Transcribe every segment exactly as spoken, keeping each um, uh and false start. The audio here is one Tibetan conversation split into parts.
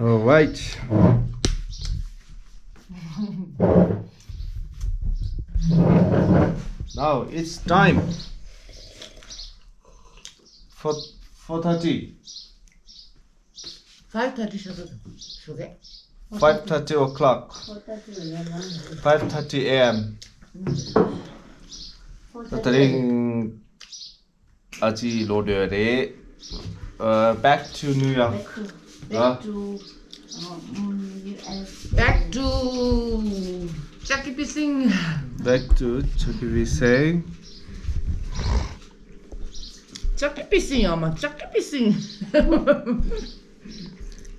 All right. Now it's time for four thirty. Five thirty ཞུ་གི་ཞུ་གི five thirty o'clock. Four thirty ལ་ཡར་ལངས་ཡོད། Five thirty a.m. ད་དེ་རིང་ཨ་ཅེ་ལོག་འགྲོ་ཡ་རེད། Uh, back to New York. Back to, back to, uh, mm, U S. Back to Chucky Pising. Back to Chucky Pising. Chucky Pising, ཨ་མ། Chucky Pising.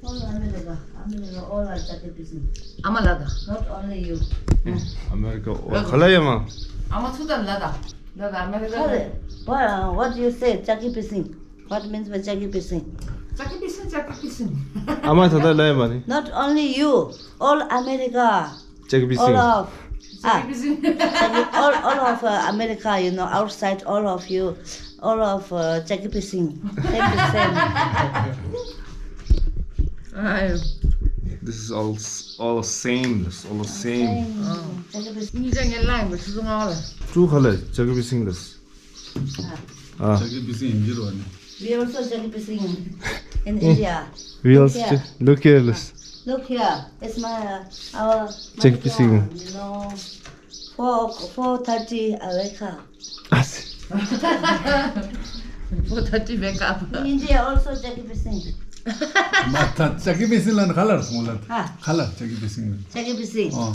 All America, America, all are Chucky Pising. ཨ་མ་ལགས་དང་། Not only you. America, all. ག་ལ་ཡ་མ། ཨ་མ་ཚུ་དང་ལ་དང་། ལ་དང་America. What, uh, what do you say, Chucky Pising? What means by Chucky Pising? Chucky Pising, Chucky Pising. ཨ་མ་ད་ལྟ་ལ་ཡ་མ་ནི། Not only you, all America. Chucky Pising. All of, ah, Chucky Pising. Chucky, all, all of, uh, America, you know, outside, all of you, all of, uh, Chucky Pising. Same to same. ཨ། This is all, all same, it's all the same. Same. ཨ། Chucky Pising. ཉིན་ཅག་ངན་ལངས་པ་ཆུ་ཚོད་ལྔ་པ་ལ། ཀྲུའུ་ཧ་ལ་Chucky Pising ལ། ཨ། Chucky Pising ཡིན་གྱི་རེད་བ་ནི། We also Chucky Pising in India. We also look here, look. Look here. It's my, uh, our, Chucky Pising. You know, four, four thirty I wake up. Four thirty wake up. In India also Chucky Pising. མ་ད་Chucky Pising ལ་ནི་ག་ལ་སོང་ལ། ཨ། ག་ལ་Chucky Pising ལ། Chucky Pising. ཨོ།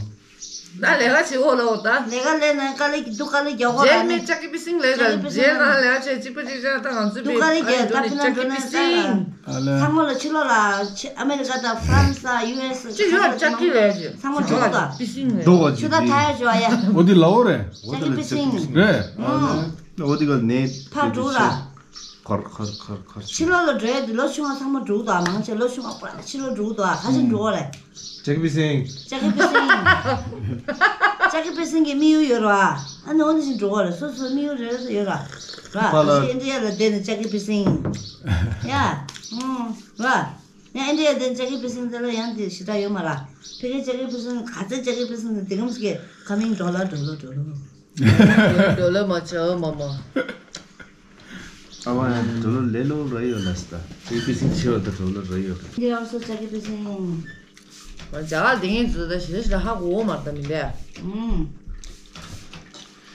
ད་ལས་ཀ་བྱེད་འོ་ལོ་ད། ལས་ཀ་ལས་ན་དཀའ་ལས་ཀྱི་སྡུག་དཀའ་ལས་རྒྱག་གོ་ར་ནི། རྗེས་མའི་Chucky Pising ལས་ཀ་Chucky Pising རྗེས་ན་ལས་ཀ་བྱེད་གཅིག་པ་གཅིག་རྐྱང་ད་ང་ཚོའི་སྡུག་དཀའ་ལས་རྒྱག་ད་ཕི་ན་འགྲོ་ན་ས་ལ། ཚང་མ་ལ་ཕྱི་ལོགས་ལ་ཕྱི་ཨ་མེ་རི་ཀ་དང་ཧྥ་རན་སི་དང་ཡུ་ཨེ་སི་ཅི་ཡོད་Chucky ལས་ཀྱི། ཚང་མ་འགྲོ་ད། Pising ལས། འགྲོ་བ་ཅི། ཆུ་ད་ཐ་ཡ་ཞུ་ཨ་ཡ། འོ་འདི་ལ་འོ་རེད། Chucky Pising རེད། འོ་འདི་ག་ནས་ཕར་འགྲོ་ར། ཁར་ཁར་ཁར་ཁར། ཕྱི་ལོགས་ལ་འགྲོ་ཡ་དེ་ལོ་ཆུང་བ་ཚང་མ་འགྲོ་གི་འདུག་ཨ། མང་ཆེ་ལོ་ཆུང་བ་པ་ཕྱི་ལོགས་འགྲོ་གི་འདུག་ཨ། ག་ཚོད་འགྲོ་གི་རེད། Chucky Pising. Chucky Pising. Chucky Pising གི་དམིགས་ཡུལ་ཡོད་རེད་བ། ཨ་ནི་འོ་འདི་བཞིན་འགྲོ་གི་རེད། སོ་སོའི་དམིགས་ཡུལ་རེ་རེ་ཡོད་ར། ར། ཕ་ལ། ཨིན་ཌི་ཡ་ལ་བསྡད་ནས་Chucky Pising ཡ། ཨུམ། ར། ཡ་ཨིན་ཌི་ཡ་བསྡད་ནས་Chucky Pising དེ་ལ་ཡང་དེ་ཞེ་དྲག་ཡོད་མ་ར། ཕ་གིའི་Chucky Pising ག་ཚོད་Chucky Pising དེ་གམ་ཞིག་གི་coming dollar dollar dollar. ཌོ་ལར་མ་ཆགས་མ་མ། ཨ་མ་ཡང་ཌོ་ལར་ལས་སླ་པོ་ར་ཡོད་ལ་སི་ད། Chucky Pising ཆེ་བ་དང་ཌོ་ལར་ར་ཡོད་ར། འདི་ཡང་སོ་Chucky Pising. རྒྱ་གར་དེ་ངས་ཚོད་ད་ཞེ་ཞེ་ཧ་གོ་མ་རེད་ད་མི་འདས། ཨུམ།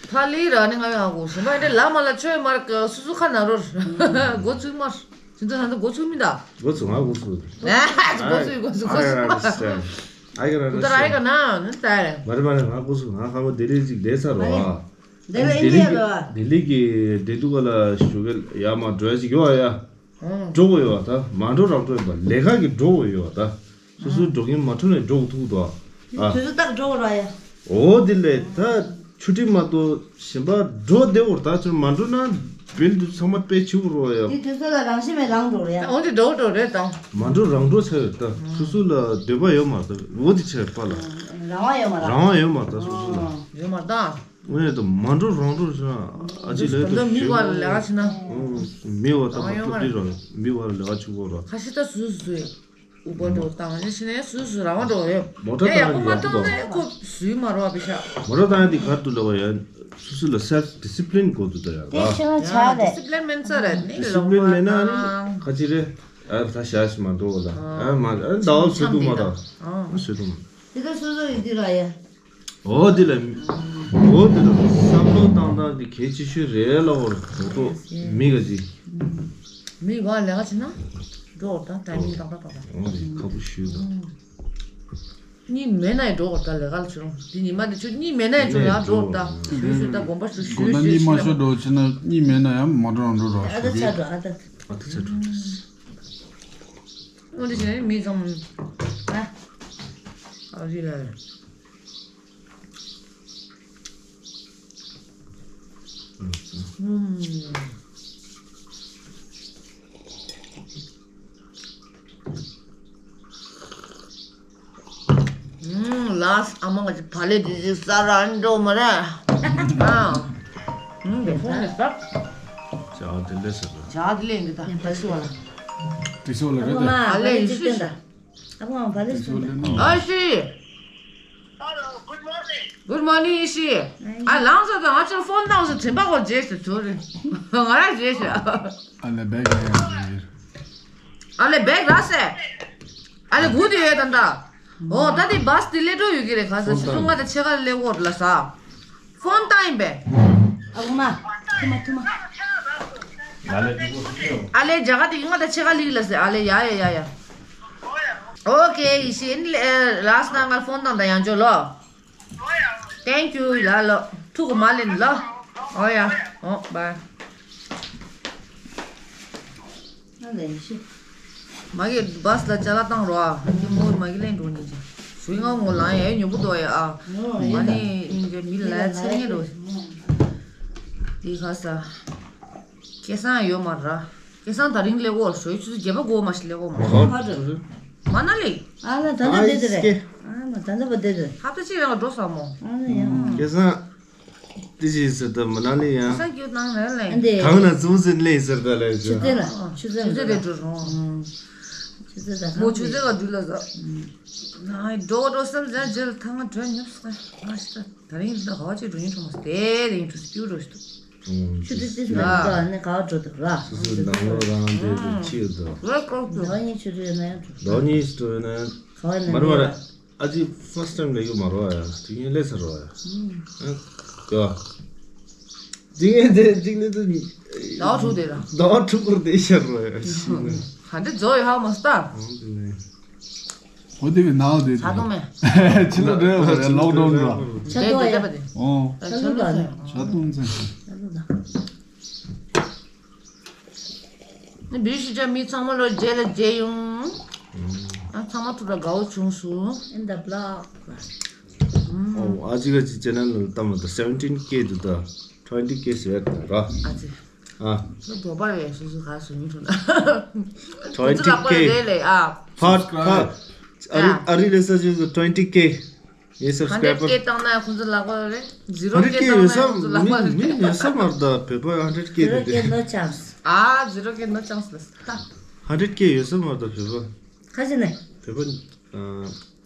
ཐ་ལི་ར་ནི་ང་ཡང་ཧ་གོ་ཞེ་མ་འདྲ་ལ་མ་ལ་ཆོས་མ་ར་སུ་སུ་ཁ་ན་རོ། འགོ་ཚུགས་མ། ཅི་འདྲ་ཧ་ད་འགོ་ཚུགས་མི་ད། འགོ་ཚུགས་ང་འགོ་ཚུགས། འགོ་ཚུགས་འགོ་ཚུགས་འགོ་ཚུགས། I can understand. I can understand. ད་ར་ཨེ་ག་ན་ནི་ད་ར། མ་རེད་མ་རེད། ང་འགོ་ཚུགས། ང་ཧ་གོ་ལྡི་ལི་ཅིག་བསྡད་ཚར་བ། ལྡི་ལི་ལྡི་ལི་ཨིན་ཌི་ཡ་ལ། ལྡི་ལི་གི་བདེ་སྡུག་ག་ལ་ཞུ་གི་ཡ་མ་འགྲོ་ཡ་ཅིག་ཡོད་ཨ་ཡ། འགྲོ་དགོས་ཡོད་ད། མ་འགྲོ་རང་འགྲོ་ཡིན་པ་ལས་ཀ་གི་འགྲོ་དགོས་ཡོད་ད། སོ་སོའི་འགྲོ་མཁན་མ་འགྲོ་ནས་འགྲོ་དགོས་ཐུག་ད། ཨ། དུས་ཚོད་ཏག་འགྲོ་དགོས་ར་ཡ། འོ་དེ་ལས་ད་ཆུ་ཊི་མ་གཏོགས་གཞན་པ་འགྲོ་བདེ་བོར་ད་ཚུར་མ་འགྲོ་ན་བིལ་དུ་ཚང་མ་པེ་བྱེད་དགོས་རོགས་ཡ། དེ་དུས་ཚོད་ལ་རང་ཤི་མེད་རང་འགྲོ་རེད་ཡ། འོ་དེ་འགྲོ་འགྲོ་རེད་ད། མ་འགྲོ་རང་འགྲོ་ཆ་ཡོད་ད། སོ་སོ་ལ་འདོད་པ་ཡོད་མ་ད། འོ་དེ་ཆ་ཡོད་པ་ལ། རང་དབང་ཡོད་མ་ར། རང་དབང་ཡོད་མ་ད་སོ་སོ་ལ། ཡོད་མ་ད། འོ་ཡ་ད་མ་འགྲོ་རང་འགྲོ་ཆ་ཨ་ཅི་ལས་ད་མི་བ་ལ་ལས་ཀ་བྱེད་ན། མི་བ་ད་མ་ཐུབ་དེ་ར་མི་བ་ལ་ལས་ཀ་བྱེད་དགོས་ར། ཁ་ཤི་ད་སུ་སུ་ཡོད། ཨུ་པ་འགྲོ་བཏང་ནས་ཕྱིན་ནས་སུ་སུ་རང་འགྲོ་ཡོད། མོ་ཊ་ཡ་ཡག་པོ་མ་བཏང་ནས་ཁོ་སུའི་མ་རོ་བ་པི་ཤ། མོ་ཊ་བཏང་ཡ་དེ་ག་དུ་ལ་བ་ཡ། སུ་སུ་ལ་སེལ་ཕི་ཌི་སི་པི་ལིན་དགོས་འདུག་ད་ཡ་ར། དེ་ཕྱི་ལ་ཆ་རེད། ཌི་སི་པི་ལིན་མེད་ས་རེད་ནི། ཌི་སི་པི་ལིན་མེད་ན་ནི་ཁ་ཅི་རེད། ཨ་ད་ཤ་ཞིག་མ་འགྲོ་ལ། ཨ་མ་ཨ་ཟླ་བ་སུ་འདུག་མ་ད། ཨ་སུ་འདུག་མ། དེ་ག་སུ་སུ་ཡིན་དུས་ར་ཡ། འོ་དེ་ལ། འོ་དེ་ལ་བསམ་བློ་བཏང་སྟངས་དེ་གལ་ཆེ་ཤོས་རེད་ལ། འོ་ར་དོ་དོ་མི་ག་ཅི། མི་བ་ལས་ཀ་བྱེད་ན། འགྲོ་འོ་ད་ཊའི་མིང་ཏག་ཏག་ཏག་ཏག་འོ་རེད་ཁ་པོ་ཞུས་ད། གཉིད་མེད་ན་ཡང་འགྲོ་འོ་ད་ལས་ཀ་ལ་བྱེད་རུང་དེ་ཉི་མ་དེ་ཆུ་གཉིད་མེད་ན་ཡང་འགྲོ་ཡང་འགྲོ་འོ་ད། ཞུས་ཞུས་ད་དགོངས་པ་ཞུ་ཞུས་དགོངས་ན་ཞུས་གཉིད་མ་ཞུས་ཤོར་འགྲོ་བྱེད་ན་གཉིད་མེད་ན་ཡང་མ་འགྲོ་རང་འགྲོ་རོགས་ཨ་ད་ཞུ་ཆ་གི། འགྲོ་ཨ་ད། ཨ་ད་ཆ་འགྲོ་རེད། འོ་དེ་བྱས་ནས་མི་ཚང་མ་ཨ་ཨ་རི་ལ་རེད། ལགས་ཨ་མ་ང་ཅི་བ་ལེ་དེ་ཅིག་ས་ར་འགྲོ་མ་རེད། ཨ། ཨུམ་དེ་ཕོ་ནི་ས། ཇ་དེ་ལས་ཟེར་ར། ཇ་དེ་ལས་འདི་ད་ཕ་སི་བ་ལ། དེ་སོ་ལ་རེད་ད། བ་ལེ་ཡི་ཤུ་ཤ། ཨ་ཕ་ཨ་བ་ལེ་སོང་། ཨ་ཤི། Hello, good morning. Good morning, ཨ་ཤི། ཨ་ལངས་སོང་། ང་ཚོ་ཕོན་བཏང་སོང་། དྲན་པ་གོ་རྗེས་སུ་ཚོར་རེད། ང་ར་རྗེས་སུ། ཨ་ལེ་བེག་ར་ཡ། ཨ་ལེ་བེག་ར་སེ། ཨ་ལེ་གུ་དེ་ཡོད་ད་ད། ཨོ་ད་དེ་བཱས་དེ་སླེབས་འགྲོ་ཡོད་ཀྱི་རེད། ག་ས་ཕོན་ཆུ་ཚོད་ལྔ་དང་ཕྱེད་ཀ་སླེབས་འོར་ལ་ས། ཕོན་བཏང་ཡིན་པས། ཨ་ཁུ་མ། ཐུ་མ་ཐུ་མ། ཨ་ལེ་རྒྱ་གར་དེ་ལྔ་དང་ཕྱེད་ཀ་སླེབས་ལ་ཟེར། ཨ་ལེ་ཡ་ཡ་ཡ་ཡ། ཨོ་ཀེ། ཡེ་ཤེས། ལ་སི་ན་ང་ཕོན་བཏང་དང་ཡང་འཇོག་ལོ། Thank you ལ་ལོ། ཐུག་གི་མ་ལེན་ལོ། ཨོ་ཡ། ཨོ་བའི། ཨ་ལེ་ཡེ་ཤེས། མ་གི་བཱས་ལ་ཅ་ལག་བཏང་རོགས་ཨ། ཁྱི་མོ་མ་གི་ལེན་འགྲོ་ནི་ཅི། ཞུ་ང་ངོ་ལང་ཡ་ཉོ་བུ་དོ་ཡ་ཨ། ཨོ་ཡ། མ་ནི་ཨིན་གི་མི་ལ་ཚེ་ངེ་རོ། དེ་ག་ས། སྐལ་བཟང་ཡོད་མ་ར། སྐལ་བཟང་དེ་རིང་སླེབས་འོ། ཞོའི་ཆུ་ཚོད་བརྒྱད་པ་འགོར་མ་ཞིག་སླེབས་འོ་མ། ཧ་ཧ་ཧ། མ་ན་ལི། ཨ་ལ་ད་ལྟ་བསྡད་དེ་རེད། ཨ་མ་ད་ལྟ་བ་བསྡད་དེ་རེད། ཧབ་ཏ་གཅིག་རང་ལ་འགྲོ་ས་མོ། ཨ་ལ་ཡ། སྐལ་བཟང་། དེ་ཅི་ཟེར་ད་མ་ན་ལི་ཡ། སྐལ་བཟང་སྐྱིད་ནང་རེད་ལེ། ཨ་འདི། གང་ན་ཙུ་ཟིན་ལེ་ཟེར་ད་ལེ། ཆུ་ཚོད་ལ་ཆུ་ཚོད་ཆུ་ཚོད་རེད་འགྲོ་རོང་། ཆུ་ཚོད་ད་མོ་ཆུ་ཚོད་ག་དུས་ལ་ཟ། ང་འགྲོ་འགྲོ་བསམ་ཟ་རྗེས་ལ་ཐང་ང་གྲོད་ཉོབ་སོང་ང་ཤི་ད། ད་རིང་ད་ག་བ་ཅིག་འགྲོ་ཉིན་ཁྲོ་མ་སྟེ་རིང་འགྲོ་སྤྱུ་འགྲོ་ཞིག་འདུག་ཆུ་ཚོད་ཏིས་མ་འགྲོ་ནས་ག་བ་འགྲོ་འདུག་ར། སོ་སོའི་ནང་ལོགས་རང་དེ་དུ་ཕྱིར་འགྲོ། ར་ཀོག་ཏུ། ཟླ་བ་གཉིས་ཆུ་ཚོད་ཡོད་ན་ཡང་འགྲོ། ཟླ་བ་གཉིས་འགྲོ་ཡོད་ན་ཡང་། ག་བ་ཡིན་ན་མ་རེད་མ་རེད། ཨ་ཅེ་first time ལས་ཡོད་མ་རོ་ཡ། དེ་ངས་ལས་ཟེར་རོ་ཡ། ཨ་ཡ། དེ་ངས་དེ་གཅིག་ནས་དུ། ཟླ་བ་དྲུག་དེ་ར། ཟླ་བ་དྲུག་གོར་དེ་ཤར་རོ་ཡ། ག་འདྲ་རྫོགས་ཡོད་ཧ་མ་སྟ། ཨང་དེ་ནས། ཧོ་དེ་བའི་ནང་དེ་ཆ་ཏོ་མེ། ཕྱི་ལོ་འདྲ་བ་རེད། ལོག་ཌའུན་ར། ཆ་ཏོ་ཡ། ཨོ། ཆ་ཏོ་མེ། ཆ་ཏོ་མེ། ནི་བི་ཤི་ཅ་མི་ཚང་མ་ལོ་རྗེས་ལ་རྗེས་ཡོང་། ཨ་ཚང་མ་ཐུག་ལ་དགའ་བོ་བྱུང་སོང་། In the block. ཨོ་ཨ་ཅི་ག་ཅི་ཅེ་ནལ་ལ་ལྟ་མ་ད་seventeen K དུ་ད་twenty K ཟེར་ད་ར། ཨ་ཅེ། ཨ། ལོ་དོ་པ་རེད། སུ་སུ་ག་སུ་མི་ཐུག་ན། twenty K རེད་ལེ་ཨ། ཕར་ཕར། ཨ་རི་ཨ་རི་ལས་ས་ཅི་twenty K། ངའི་hundred K སབ་སི་ཀ་རའི་བར་བཏང་ན་ཁོང་ཚོ་ལག་པ་རེད། zero K hundred K བཏང་ན་ཡོད་ས་ཁོང་ཚོ་ལག་པ་མི་རེད། མི་ཡོད་ས་མ་རེད་ད་བོད་པ་hundred K zero དེ་K དེ། No chance. ཨ། zero K no chance ལ་ད། hundred K ཡོད་ས་མ་རེད་ད་བོད་པ། ཁ་ཅིག་ནས། བོད་པ། ཨ།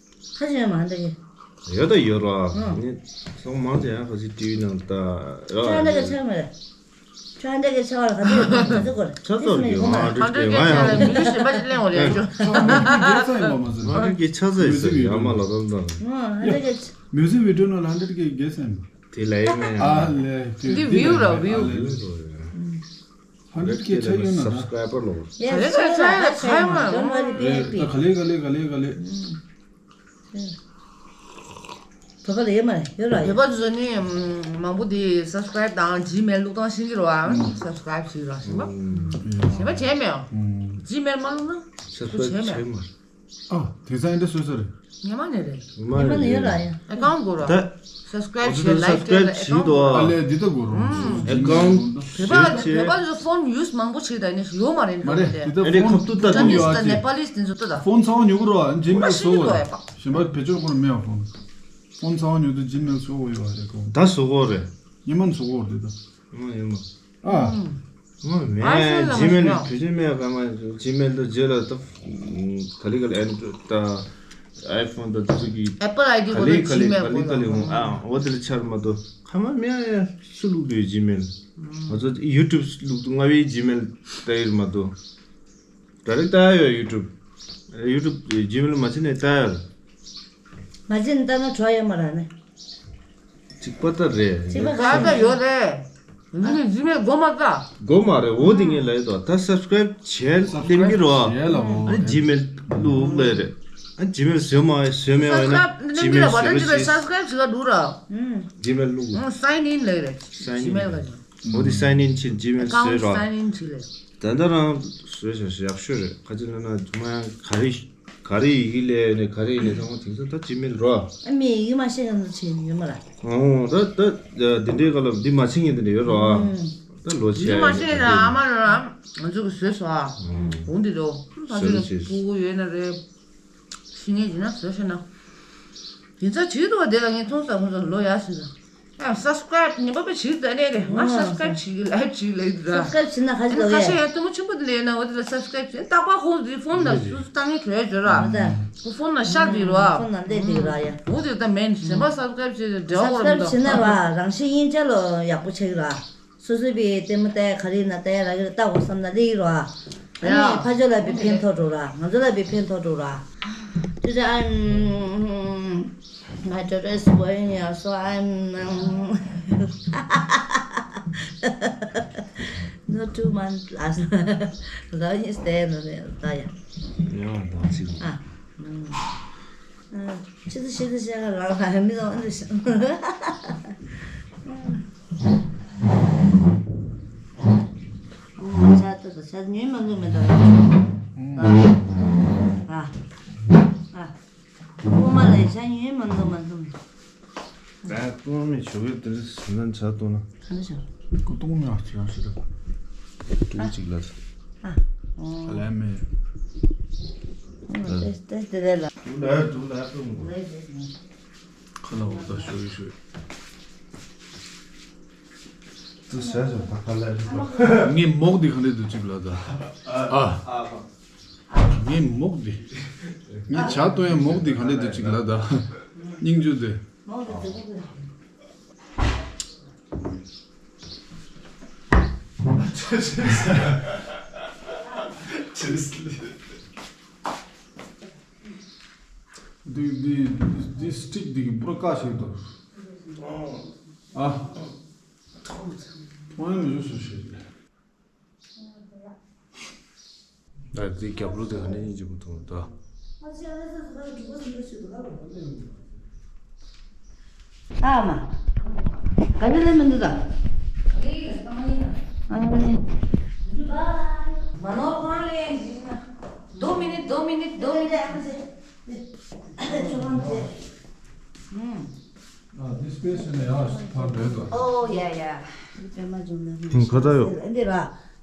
ཁ་ཅིག་ཡོད་མ་hundred K། ཡོད་ད་ཡོད་ར། ཨང་། ངས་སོང་མང་ཆེ་ཡང་ཁ་ཅིག་ཊི་ཝི་ནང་ལ་ད་ཡོད། ཁྱོད་hundred K ཆགས་མ་རེད། ཁྱོད་ཧན་ཏེ་གི་ཆེ་བ་ལ་ག་ཚོད་ག་ཚོད་དགོས་རེད། ཆ་ཚང་གི་ཧན་ཏེ་གི་ཆ་ལ་མི་ལུས་ཞིམ་པ་ཞིག་གླེང་བ་རེད་ཅོ། ཧན་ཏེ་གི་ཆ་ཚང་ཡིན་པ་མ་ཟེར། ཧན་ཏེ་གི་ཆ་ཚང་ཡིན་ཟེར་ཡ་མ་ལ་རམ་དང་། ཧན་ཏེ་གི་མིའུ་ཟིག་བི་ཌིའོ་ནང་ལ་ཧན་ཏེ་གི་གེ་སེམས། དེ་ལས་མེད། ཨ་ལས། འདི་བིའུ་ར་བིའུ། ཧན་ཏེ་གི་ཆ་ཡོད་ན་ད། སབ་སི་ཀ་རའི་བར་ལོ། Yes, don't worry, don't worry, don't worry, B I P. ད་ག་ལེ་ག་ལེ་ག་ལེ་ག་ལེ། བོད་པ་ལ་ཡོད་མ་རེད། ཡོད་ར་ཡོད། བོད་པ་ཚོ་ནི་མང་པོ་དེ་སབ་སི་ཀ་རའིབ་དང་ཇི་མེལ་བླུག་སྟངས་ཤེས་ཀྱི་རེད་བ། སབ་སི་ཀ་རའིབ་བྱེད་ར་ཞིམ་པ། ཞིམ་པ་བྱས་མེད། ཇི་མེལ་མ་བླུག་ན་སབ་སི་ཀ་རའིབ་བྱས་མེད། ཨ་དེང་སང་ཨེ་འདྲ་བཟོས་ས་རེད། ཉི་མ་ནས་རེད། ཉི་མ་ནས་ཡོད་ར་ཡ། ཨེ་ཀའུན་ཊི་དགོས་ར། ད་སབ་སི་ཀ་རའིབ་བྱས་ལའིཀ་བྱས་ལ་ཨེ་ཀའུན་ཊི་དགོས་ར། ཨ་ལས་འདི་ལྟ་དགོས་ར། ཨེ་ཀའུན་ཊི་བོད་པ་བོད་པ་ཚོ་ཕོན་ཡུ་སི་མང་པོ་བྱེད་ད་ནི་ཡོད་མ་རེད། མ་རེད་འདི་ལྟ་ཨེ་རེད་ཕོན་ཁ་ཐུག་ལྟ་དགོས་ཡོད་ཨ་ཅེ། ནེ་པ་ལིས་དེ་ཚོ་ལྟ་ད། ཕོན་ཚང་མ་ཉོ་གི་ར། ཨ་ཇི་མེལ་བཟོ་དགོས་ར། ཞིམ་པ་བེད་སྤྱོད་དགོས་ར་མེད་བ་ཕོན། ཕོན་ཚང་མ་ཉོ་དུས་ཇི་མེལ་བཟོ་དགོས་ཡོད་ཨ་རེད་ཀོ། ད་བཟོ་དགོས་རེད། ཉི་མ་བཟོ་དགོས་རེད་ད། ཨ་ཡིན་མ། ཨ། ང་མེད་ཇི་མེལ་བེད་སྤྱོད་མེད་ག་མ་ཇི་མེལ་དུ་རྗེས་ལ་ད་ག་ལེ་ག་ལེ་ཨེན་ཌོ་རོ་ད་ཨའི་ཕོན་ད་དེ་ཚོ་གི་ཨེ་པལ་ཨའི་ཌི་ག་ལེ་ག་ལེ་ག་ལེ་ག་ལེ་ཧོང་ཨ་འོ་དེ་ལ་ཆར་མ་གཏོགས་ཁ་མ་མེད་ཨ་ཡ་སུ་བླུག་དུས་ཇི་མེལ། ང་ཚོ་ཡུ་ཊུབ་བླུག་དུས་ང་བའི་ཇི་མེལ་ད་ཡིར་མ་གཏོགས་ཌ་རེག་ད་ཡོད་ཡུ་ཊུབ། ཡུ་ཊུབ་ཇི་མེལ་མ་བྱེད་ནས་ད་ཡར། མ་བྱེད་ནས་ད་ན་གྲོ་ཡོད་མ་ར་ནས། གཅིག་པ་ད་རེད། གཅིག་པ་ག་ད་ཡོད་རེད། འདི་ནི་ཇི་མེལ་དགོས་མ་ད། དགོས་མ་རེད། འོ་དེ་ངས་ལབ་ཡོད་དོ། ད་སབ་སི་ཀ་རའིབ་བྱས་སླེབས་ཀྱི་རོ། བྱས་ལ་འོ། ཨ་ནི་ཇི་མེལ་བླུག་ལེ་རེད། ཨ་ཇི་མེལ་བཟོས་མ་བཟོས་མེད་བ་ན་ཇི་མེལ་བཟོས་པ་ཞིག་སབ་སི་ཀ་རའིབ་བྱེད་ཀ་འགྲོ་ར། ཇི་མེལ་བླུག་ཨ་སའིན་ཨིན་ལེ་རེད། སའིན་ཨིན་ཇི་མེལ་ག་ཅིག་འོ་དེ་སའིན་ཨིན་བྱས་ཇི་མེལ་ཨེ་ཀའུན་བཟོས་ར། སའིན་ཨིན་བྱས་ལེ། ད་ལྟ་རང་བཟོས་བཞག་ཡག་ཤོས་རེད། ཁ་ཅིག་ལབ་ན་ཇུ་མ་ཡང་ག་རེ། ག་རེ་ཡི་གེ་ལས་ནས་ག་རེ་ཡིན་ནས་ཚང་མ་དེང་སང་ད་ཇི་མེལ་རོ། ཨ་མི་ཡི་གེ་མ་ཤེས་མཁན་ཚོ་བྱེད་ཡོད་མ་ར། ཨོ་ད་ད་འདི་འདྲའི་སྐབས་ལ་འདི་མ་ཤེས་མཁན་དེ་འདྲ་ཡོད་རོ། ཨ་ད་ལོ་ཆེ་ཡི་གེ་མ་ཤེས་ན་ཨ་མ་ར་ང་ཚོ་གི་བཟོས་སོ་ཨ། འོང་འདི་རོ། ད་ཚོ་ལ་སྤུ་གུ་ཡོད་ན་རེད། ཤི་ངེས་ཡིན་ན་བཟོས་ཤེས་ན། དེང་སང་བྱེད་ཐུབ་པ་དེ་ལ་ངས་མཐོང་ས་ཁོང་ཚོ་ལོ་ཡག་ཟེར་ད། ཨ་སབ་སི་ཀ་རའིབ་ཉན་པ་པ་བྱེད་ད་རེད་རེད། ང་སབ་སི་ཀ་རའིབ་བྱེད་ཀྱི་ལབ་བྱེད་ལབ་ཀྱི་ར། སབ་སི་ཀ་རའིབ་བྱེད་ན་ག་ཅི་ལབ་ཁ་ཤས་ཡ་ཡང་ཐུ་མོ་ཆེན་པོ་དེ་ལས་ན་འོ་དེ་ལ་སབ་སི་ཀ་རའིབ་བྱེད་རྟག་པར་ཁོང་གི་ཕོན་ལ་སུ་སུ་ལྟ་ངན་གྲོས་བྱོས་ར། ཁོ་ཕོན་ལ་ཤར་དེ་ར། ཕོན་ལ་སླེབས་དེ་ར་ཡ། འོ་དེ་ད་མེན་གཞན་པ་སབ་སི་ཀ་རའིབ་བྱེད་འབྲེལ་བ་ཁོ་ར་མི་འདུག་སབ་སི་ཀ་རའིབ་བྱེད་ན་ར་རང་བཞིན་དབྱིན་ཇི་ལོ་ཡག་པོ་ཆགས་ཀྱི་ར། སོ་སོའི་པའི་ལྟད་མོ་ལྟ་ཡ་ག་རེ་ན་ལྟ་ཡ་ར་གི་ར་ལྟ་དགོས་བསམ་ན་སླེབས་ཀྱི་ར། ཨ་ནི་ཕ་ཇོ་ལ་པའི་ཕན་ཐོགས་འགྲོ་ར། ང་ཚོ་ལ་པའི་ཕན་ཐོགས་འགྲོ་ར། དེ་ཚོ་ཨ། My daughter is going here, so I'm, um, not two months plus. Now you stay in the, yeah. Yeah, that's it. Ah. ཕྱི་དྲོ་ཕྱི་དྲོ་ཤ་ཁ་རང་ལ་མི་ལ་འོན་ཏེ་ཤ། ཤ་ཏོ་ཤ་ཉོས་མ་འདུག་མེད་ད། ཨ་ཨ་ཨ། ཨོ་མ་ལ་ཤ་ཉོས་མ་འདུག་མ་འདུག་ད་ཏུང་མི་ཆོག་གི་དེ་ཟིན་ན་ཆ་ཏུང་ན། ག་འདྲ་བྱུང་། ཀུ་ཏུང་མི་ཨ་ཅི་རང་ཞིག་རེད། ཏུང་གཅིག་ལ། ཨ། ཨོ། ཨ་ལས་མེད། ཨོ་ཏེ་ཏེ་ཏེ་རེད་ལ། ཏུང་ལ་ཏུང་ལ་ཏུང་། ཁ་ལ་འོ་ད་ཤོད་ཤོད། ཏུ་ཟ་ཟ་ད་ཁ་ལ་རེད། ངའི་མོག་འདི་ག་འདྲ་འདུག་གཅིག་ལ་ད། ཨ། ངའི་མོག་འདི། ངའི་ཇ་བཏུང་ཡ་མོག་འདི་ག་འདྲ་འདུག་གཅིག་ལ་ད། སྙིང་རྗེ་དེ། འདི་འདི་འདི་སི་ཊིག་འདི་གི་པུ་ར་དཀར་ཞིག་འདུག་ཨ། ཐོང་ཡ་མི་འཇུ་སུ་ཞིག་ད་དེ་རྒྱབ་ལོགས་དེ་ག་ནས་སྙིང་རྗེ་པོ་མཐོང་ད། ཨ་མ། ག་ནས་ལེན་མི་འདུག་ད། ཨ་ནི། མ་ནོར་གང་ལེན། Deux minutes, deux minutes, deux minutes. ཨ། This place in the house, part of the Oh, yeah, yeah. ཁ་ད་ཡོད། འདི་ར།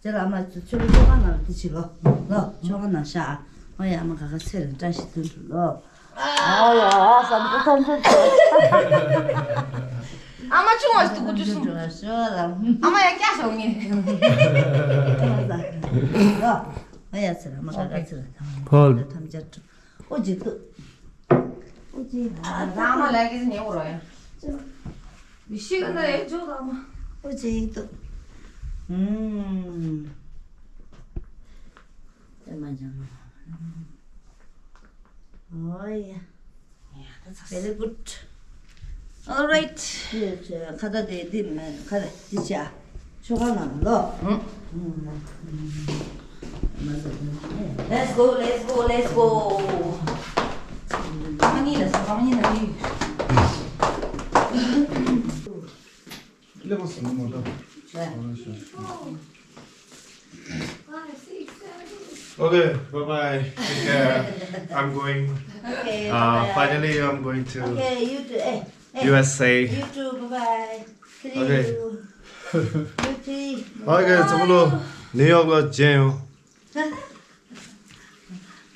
ཇེ་ལ་མ་ཆུ་ལོ་ཆོ་ག་ནང་དུ་ཆི་ལོ། ལོ་ཆོ་ག་ནང་ཤ། ཨོ་ཡ་མ་ག་ག་ཚེ་རིང་བཀྲ་ཤིས་དོན་གྲུབ་ལོ། ཨ་ཡ་བསམ་ཚུལ་ཐམས་ཅད་ཆོ། ཨ་མ་ཆུང་བ་ཞིག་ཏུ་གུ་ཆུ་སོང་། ཨ་མ་ཡ་སྐྱ་སོང་ངེ། ལོ། ཨ་ཡ་ཚེ་རིང་མ་ག་ག་ཚེ་རིང་། ཕོལ། ཐམས་ཅད་ཆོ། ཨོ་ཇི་ཏུ། ཨོ་ཇི། ཨ་ད་མ་ལ་གི་ཉེ་བོ་རོ་ཡ། མི་ཤི་ག་ན་ཡེ་ཇོ་ད་མ། ཨོ་ཇི་ཏུ། ཨུམ། ཨེ་མ་ཇང་། ཨོ་ཡ། Very good. All right. ཁ་ད་དེ་དེ་མེད་ཁ་ད་དེ་ཆ། ཆོ་ག་ནང་ལོ། Let's go, let's go, let's go. ཁ་མ་ཉིན་ལ་ཁ་མ་ཉིན་ལ་ཡིན། ལེ་མ་སོང་མ་ད། Okay, bye bye. Take care. I'm going. Okay, uh, bye-bye. Finally, I'm going to Okay, you too. Hey, hey. U S A. You too. Bye bye. See Okay. You. You too. Okay, ཚང་མ་ལོ་ནིའུ་ཡོག་ལ་མཇལ་ཡོང་།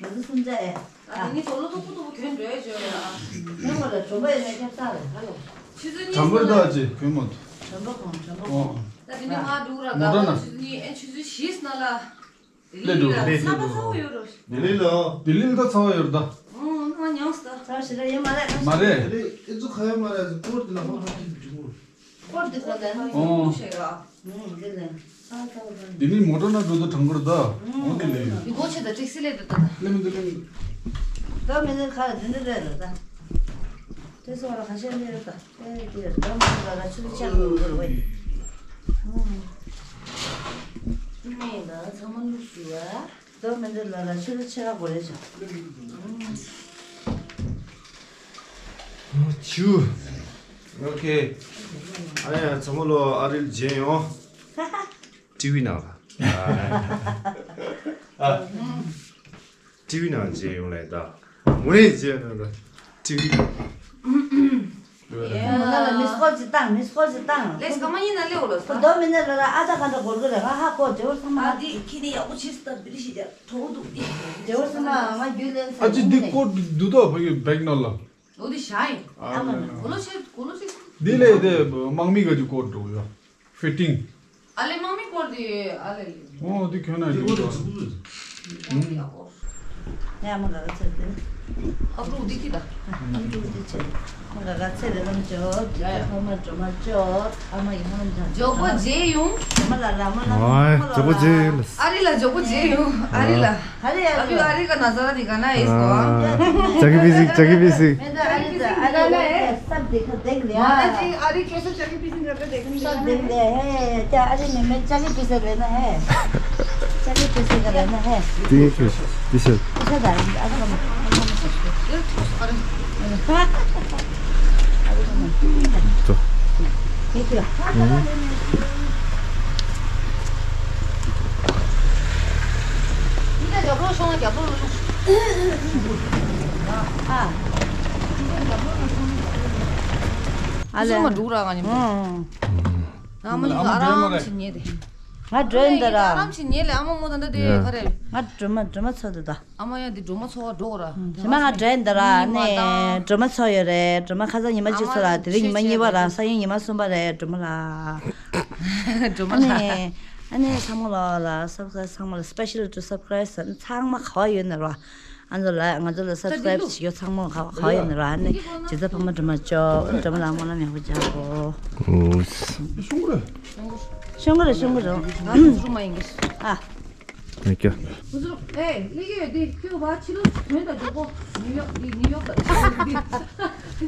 ང་ཚོ་སུམ་ཅུ་ཨེ། ཨ་ནི་སོ་ལོ་ཏོག་པོ་ཏོག་པོ་གྱོན་འགྲོ་ཡ་བྱོས་ཡ། ཁྱོད་ང་ལ་གྲོང་པ་ཡོད་ན་ཁྱབ་ས་རེད་ཧ་ལོ། ཆུ་ཚོད་གཉིས་དམ་པོར་ལ་ད་ཅི་གྱོན་མ་ཐུབ། གྲོང་པ་གང་གྲོང་པ་ཨོ། གང་། ད་དེ་ནས་ང་འགྲོ་ར་མོ་ཊ་ག་ན། ཆུ་ཚོད་གཉིས་ཨེ་ཆུ་ཚོད་བཞི་ཙམ་ལ། སླེབས་འགྲོ། ལྡི་ལི་ལ་ཚ་བ་ཚ་བ་ཡོད་རོ། ལྡི་ལི་ལ། ལྡི་ལི་ལ་ད་ཚ་བ་ཡོད་ར་ད། ཨོ་ང་མྱངས་སོང་ད། ཚ་བ་ཞེ་དྲག་ཡོད་མ་རེད། མ་རེད། ལྡི་ལི་ཨེ་ཙུ་ཁ་ཡོད་མ་རེད། སྐོར་དེ་ལ་ཧོ་ཧ་ཅི་འགྲོ། སྐོར་དེ་ཁ་ད་ནི་ཨོ། ཤེས་ར། ཨུམ་དེ་ལས། ལྡི་ལི་མོ་ཊ་ན་འགྲོ་ད་གྲང་འགུལ་ད། ཨོ་དེ་ལས་ཡོད། མི་གོ་ཆེ་ད་ཊེག་སི་ལས་ད་ད། ལེ་མི་འདུག་ལེ་མི་འདུག་ད་མི་འདུག་ཁ་ལ་དེ་འདྲ་རེད་ད། དེ་སོགས་ལ་ཁ་ཤས་མི་རེད་ད། ཨེ་དེ་ད་མི་འདུག་ལ་ཆུ་ཆག་འགྲོ་འགྲོ་བས། ཨུམ། མི་ད་ཚང་མ་ལུག་ཞུ་བ། ད་མི་འདུག་ལ་ལ་ཆུ་ཆག་གོ་རེད་ཤག་ཨུམ། ཆུ། ཨོ་ཁེ། ཨ་ཡ་ཚང་མ་ལོ་ཨ་རིར་མཇལ་ཡོང་། ཊི་ཝི་ནང་ལ། ཨ། ཊི་ཝི་ནང་མཇལ་ཡོང་ལེ་ད། ངོ་ནས་མཇལ་ཡོང་ལེ་ད། ཊི་ཝི་ནང་། ང་ལ་མིས་ཀོལ་ཅིག་བཏང་མིས་ཀོལ་ཅིག་བཏང་། ལེས་ཀ་མ་ཡིན་ན་ལེའོ་ལོ་ཁོ་ས། རྡོ་མི་ནེ་ལ་ལ་ཨ་ད་ག་འདྲ་གོར་གི་རེད་ཧ་ཧ་ཁོ་ཇེ་བོར་ཚང་མ། ཨ་དེ་ཁྱེད་ནི་ཡག་པོ་བྱེད་སྟབས་བི་རི་ཤི་ཇ་གྲོགས་འདུག་དེ། ཇེ་བོར་ཚང་མ་ང་རྒྱུས་ལེན་ས་ཨ་ཅི་འདི་ཀོ་འདུག་ད་ཕ་གི་བེག་ནང་ལ། འོ་དེ་བཞག་ཡིན། ཨ་མ་ན། གོ་ལོ་ཤེ་གོ་ལོ་ཤེ། འདི་ལས་དེ་དམག་མི་ག་ཅིག་སྐོར་འགྲོ་ཡོད། ཕི་ཊིང་། ཨ་ལེ་དམག་མི་སྐོར་དེ་ཨ་ལེ་ལེ། ཨོ་དེ་ཁྱོད་ན་འགྲིག་འགྲོ། ཡ་མ་ག་ག་ཚེ་དེ། ཨ་ཕྲུག་འདི་ཁྱི་ད། ཨ་ཕྲུག་འདི་ཁྱི། མ་ག་ག་ཚེ་རེ་ལམ་ཅོ། ཡ་ཡ། ཨ་མ་འགྲོ་མ་ཅོ། ཨ་མ་ཡི་ཧོན་ཇ། མགྱོགས་པོ་མཇལ་ཡོང་། མ་ལ་ལ་མ་ལ་ཨོའི་མ་ལ་མགྱོགས་པོ་མཇལ་ཡོང་། ཨ་རི་ལ་མགྱོགས་པོ་མཇལ་ཡོང་། ཨ་རི་ལ། ཨ་རི་ཨ་ཕི་ཨ་རི་ག་ན་ས་ར་དི་ག་ན་ཨེ་སོ། ཨ། ཅ་གི་པི་སི། ཅ་གི་པི་སི། མེ་ད་ཨ་རི་ད་ཨ་རི་ཨོ་ཁེ་སབ་དེ་ཁ་དེག་ལེ་ཨ། ཨ་རི་ཨ་རི་ཁེ་སབ་ཅ་གི་པི་སི་ང་ག་དེག་ལེ། སབ་དེག་ལེ་ཧེ། ཅ་ཨ་རི་མེ་མེ་ཅ་གི་པི་སི་རེ་ན་ཧེ། ཅ་གི་པི་སི་ག་རེ་ན་ཧེ། དེ་ཁེ་པི་སི། པི་སི་ད་ཨ་རི་ག་མ། ཨ་རི་ག་མ། ཨ་རི་ག་མ། ཨ་རི་ག་མ། ཨ་ལེ། ཨ་མ་འགྲོ་ར་ང་ཉིན་མོ། ཨ་མ་ཉིན་ཨ་རམ་ཆི་ཉེ་དེ། ང་འགྲོ་ཡིན་ད་ར། ཨ་རམ་ཆི་ཉེ་ལེ་ཨ་མ་མོ་ད་ད་དེ་ག་རེ། ང་སྒྲོལ་མ་སྒྲོལ་མ་ཚོ་དེ་ད། ཨ་མ་ཡ་འདི་སྒྲོལ་མ་ཚོགས་འགྲོ་ར། ཞི་མ་ང་འདྲེན་འདི་ར་ནས་སྒྲོལ་མ་ཚོགས་ཡོད་རེད། སྒྲོལ་མ་ཁ་སང་ཉི་མ་གཅིག་ཚོགས་ར། དེ་རིང་ཉི་མ་གཉིས་པ་ར། སང་ཉིན་ཉི་མ་གསུམ་པ་རེད། སྒྲོལ་མ་ལ། སྒྲོལ་མ་ལ། ཨ་ནི་ཨ་ནི་ཚང་མ་ལ་ལ་སབ་སི་ཀ་རའིབ་ཚང་མ་ལ་སི་པེ་ཤལ་ཊུ་སབ་སི་ཀ་རའིབ་ཚང་མ་ག་བ་ཡོད་ན་ར། ང་ཚོ་ལ་ང་ཚོ་ལ་སབ་སི་ཀ་རའིབ་བྱེད་ཡོད་ཚང་མ་ག་བ་ག་བ་ཡོད་ན་ར། ཨ་ནི་རྗེ་བཙུན་འཕགས་མ་སྒྲོལ་མ་མཆོག་སྒྲོལ་མ་ལ་སྨོན་ལམ་ཡག་པོ་རྒྱག་གོ། ཤོང་གི་རེད། ཤོང་གི་རེད། ཤོང་གི་རེད། ཨ། Thank you. ཨེ། ལི་གེ་དེ་ཁྱོད་བ་ཕྱི་ལོགས་ཐོན་དང་འགྲོ་གོ། ཉིའུ་ཡོག་འདི་ཉིའུ་ཡོག་ལ། ཉི་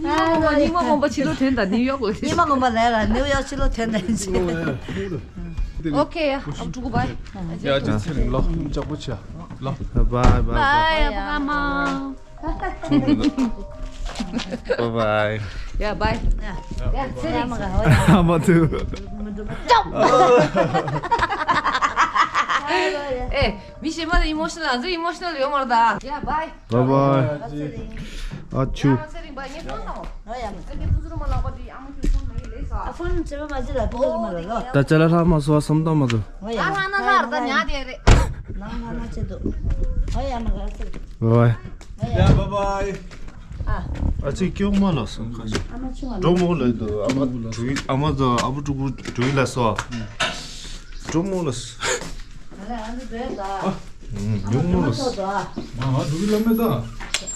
མ་ངོ་མ་ཉི་མ་ངོ་མ་ཕྱི་ལོགས་ཐོན་དང་ཉིའུ་ཡོག་ལ། ཉི་མ་ངོ་མ་ལས་ལ་ཉིའུ་ཡོག་ཕྱི་ལོགས་ཐོན་དང་ཅི། ཨོ་ཁེ་ཡ། ཨ་ཕྲུ་གུ་བའི། ཡ་ཅི་ཚེ་རིང་ལོ་ཅག་པོ་ཆ་ལོ། Bye bye. Bye ཨ་ཕ་མ། Bye bye. ཡ་བའི། ཡ་ཚེ་རིང་། ཨ་མ་ཐུ། ཨེ། མི་གཞན་མ་དེ་ཨི་མོ་ཤི་ནལ། ང་ཚོ་ཨི་མོ་ཤི་ནལ་ཡོད་མ་རེད་ད། ཡ་བའི། Bye bye. ཨ་ཆུ། ཡ་ཚེ་རིང་བའི་ངས་ཕོན་དང་། ཨ་ཡ་མ། ཨ་ངས་ཕུན་ཚོགས་རུ་མ་ལགས་པ་དེ་ཨ་མ་ཁྱོད་ཕོན་མ་ཡིན་ལས་ས། ཨ་ཕོན་བྱེད་པ་མ་བྱེད་ལ་ཕུན་ཚོགས་རུ་མ་ལགས་ལོ། ད་ཅ་ལག་ལྷག་མ་སོང་བསམ་བཏང་མ་ཐུབ། ཨ་ཡ་མ། ལྷག་ན་ལྷག་ད་ཉག་དེ་རེད། ནང་ལྷག་ན་ཆེ་འདུག་ཨ་ཡ་མ་ག་ཚེ། Bye bye. ཡ་བའི་བའི། ཨ། ཨ་ཅིག་སྐྱོ་མ་ལ་སོང་ཁ་ཤས། ཨ་མ་ཆུང་བ་འགྲོ་མོ་ལ་འདུག་ཨ་མ་འགྲོ་ཡི། ཨ་མ་དང་ཨ་བུ་ཕྲུ་གུ་འགྲོ་ཡི་ལ་སོ། འགྲོ་མོ་ལ་སོ། ཨ་ལ་ཨ་འདི་འགྲོ་ཡི་ད། ཨ། ཨུམ། འགྲོ་མོ་ལ་སོ། ཨ་ང་འགྲོ་ཡི་ལ་མེད་ད།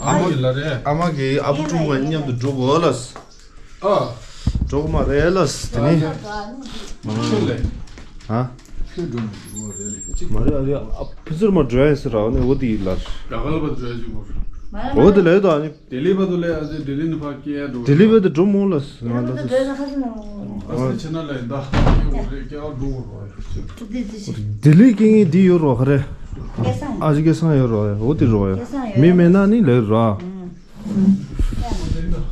ཨ་མ་ཡི་ལ་རེད། ཨ་མ་གི་ཨ་བུ་ཕྲུ་གུ་མཉམ་དུ་འགྲོ་དགོས་ལ་སོ། ཨ། འགྲོ་གི་མ་རེད་ལ་སོ་དེ་ནི། ཨ་ལ། ཨ། ཁྱོད་འགྲོ་མི་འགྲོ་རེད་ལ་ཅིག་མ་རེད། ཨ་རེད། ཨ་ཕུན་ཚོགས་རུ་མ་འགྲོ་ཡ་ཟེར་ར་ནི་འོ་དེ་ཡི་ལ། ར་ག་ལ་བ་འགྲོ་ཡ་ཅིག་མ་རེད། འོ་དེ་ལ་ཡོད་ད་ཨ་ནི། ལྡི་ལི་བར་དུ་ལས་ཨ་ཙི་ལྡི་ལི་ནས་ཕར་སྐྱེལ་འགྲོ། ལྡི་ལི་བར་དུ་འགྲོ་མོ་ལ་ང་ལ་ཨ་ཙི་ཆེ་ན་ལས་ད་སྐྱེལ་འགྲོ་རེད། སྐྱེལ་འགྲོ་རོགས་ཡ། ལྡི་ལི་སྐྱེལ་མཁན་འདི་ཡོད་རོགས་ག་རེ། ཨ་ཅེ་སྐལ་བཟང་ཡོད་རོགས་ཡ། འོ་དེ་རོགས་ཡ། མི་མེད་ན་ནི་ལས་རོགས།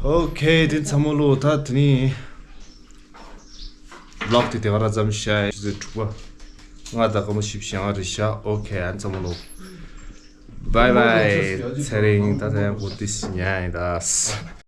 ཨོ་ཁེ། དེ་ཚང་མ་ལོ་ད་དེ་ནི་བི་ལོག་དེ་དེ་ག་ར་མཚམས་བཞག་ཆུ་ཚོད་དྲུག་པ། ང་ད་སྐར་མ་བཞི་བཅུ་ཞེ་ལྔ་རེད་བཞག་ཨོ་ཁེ། ཨ་ཚང་མ་ལོ། Bye bye. ཚེ་རིང་ད་ཚེ་རིང་གོ་ཏིས་ཉན་ཡིན་ད།